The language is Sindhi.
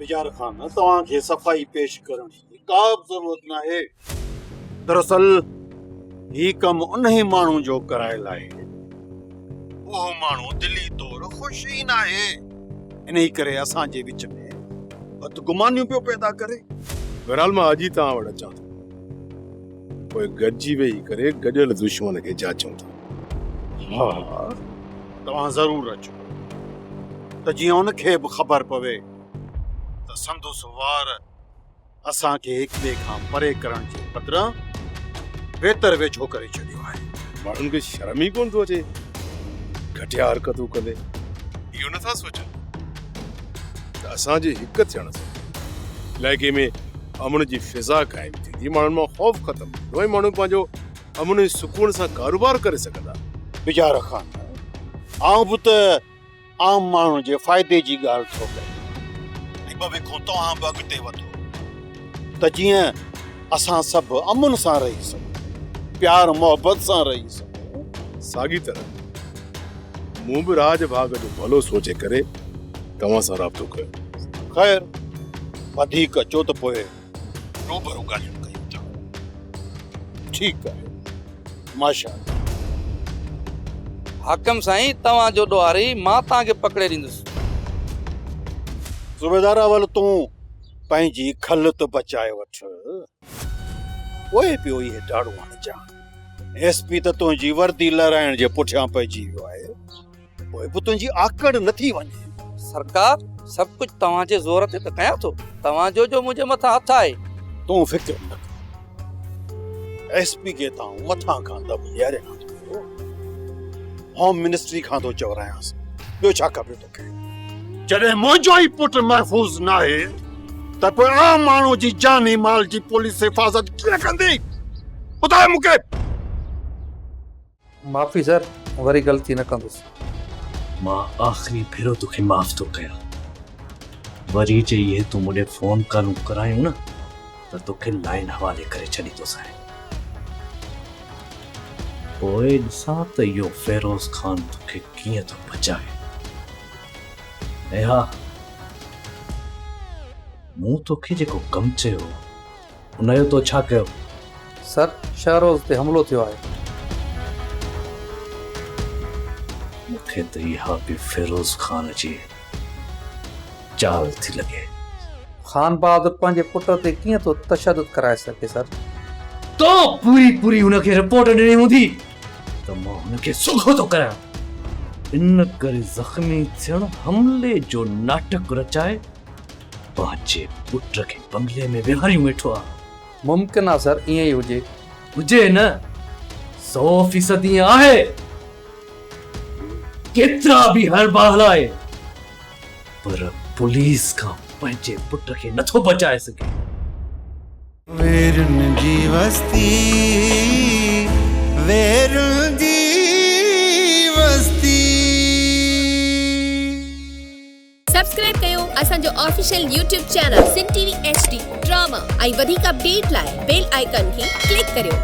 بجار خان، توهان کي صفائي پيش ڪرڻ جي ڪا به ضرورت ناهي. دراصل هي ڪم انهي ماڻهو جو ڪرايل آهي. اهو ماڻهو دلي طور خوش ئي ناهي. انهي ڪري اسان جي وچ ۾ بدگمانيون پيو پيدا ڪري. بهرحال مان اڄ ئي توهان وٽ اچان ٿو. پوء گڏجي ويهي ڪري گڏيل دشمن کي جاچيون ٿا. ها ها توهان ضرور اچو ته جيئن ان کي به خبر پوي ته سندس وار اسان کي هڪ ٻئي کان پري ڪرڻ جي بدران ويتر ويجهو ڪري ڇڏيو آهي. ماڻهن کي شرم ئي ڪونه ٿو اچي گهٽيا حرڪتون ڪندي. اهو نٿا سوچن ته اسان جي هڪ ٿيڻ سان علائقي ۾ امن جي فضا قائم ٿيندي، ماڻهن مان خوف ختم ٿيندو ۽ ماڻهو پنهنجو امن ۽ سڪون سان ڪاروبار ڪري سگهندا. بجار خان، آئون به ته عام ماڻهن جي فائدي جي ڳالهه ٿو ڪريان ۽ ٻه وکون توهان به اڳتي وڌو ته جيئن اسان سڀ امن سان رهي سگهون، پيار محبت سان رهي سگهون. ساڳي طرح مون به راڄ ڀاڳ جو ڀلو سوچي ڪري توهان سان رابطو ڪيو. خير، وڌيڪ اچو ته پوء روبرو ڳالهيون ڪيون ٿا. ٺيڪ آهي. ماشاء الله. حاڪم سائين، توهان جو ڏوهاري مان توهان کي پڪڙي ڏيندس. صوبيدار، اول تون پنهنجي کل ته بچائي وٺ. پوء پيو اهي ڊاڙون هڻجان. ايس پي ته تنهنجي وردي لهرائڻ جي پٺيان پئجي ويو آهي. پوء به تنهنجي آڪڙ نه ٿي وڃي. سرڪار، سڀ ڪجهه توهان جي زور تي ته ڪيان ٿو. توهان جو جو منهنجي مٿان هٿ آهي. تون فڪر نه ڪر. ايس پي کي ته آئون مٿان کان دٻ ڏياريان ٿو. هوم منسٽري کان ٿو چورايانس. ٻيو ڇا کپي توکي؟ جڏهن منهنجو ئي پٽ محفوظ ناهي ته پوء عام ماڻهو جي جاني مال جي پوليس حفاظت ڪيئن ڪندي؟ ٻڌاء مون کي. معافي سر وري غلطي نه ڪندس. مان آخري ڀيرو توکي معاف ٿو ڪيان. وري جي اهي تون مون ڏي فون ڪالون ڪرايون نه ته توکي لائين حوالي ڪري ڇڏيندوسانء. پوء ڏسان ته اهو فيروز خان توکي ڪيئن ٿو بچائي. ۽ ها مون توکي جيڪو ڪم چيو هو ان جو تو ڇا ڪيو؟ سر، شهروز تي حملو ٿيو آهي. مون کي ته اها به فيروز خان جي چال ٿي لڳي. خان بهادر پنهنجي پٽ تي ڪيئن ٿو تشدد ڪرائي سگهي سر؟ تو پوري پوري هن کي رپورٽ ڏني هوندي ته مان هن کي سوگهو ٿو ڪريان. ان ڪري زخمي ٿيڻ حملي جو ناٽڪ رچائي پنهنجي پٽ کي بنگلي ۾ ويهاريون ويٺو آ. ممڪن آ سر ائين ئي هجي. هجي نه، سو فيصد ائين آهي. ڪيترا به حربا هلائي پر پوليس کان پنهنجي پٽ کي نٿو بچائي سگهي. ويرن جي وستي، ويرن جي وستي. سبسڪرائب ڪيو اسان جو official YouTube channel Sindh T V H D drama ۽ وڌيڪ اپڊيٽ لاء بيل آئيڪان کي ڪلڪ ڪريو.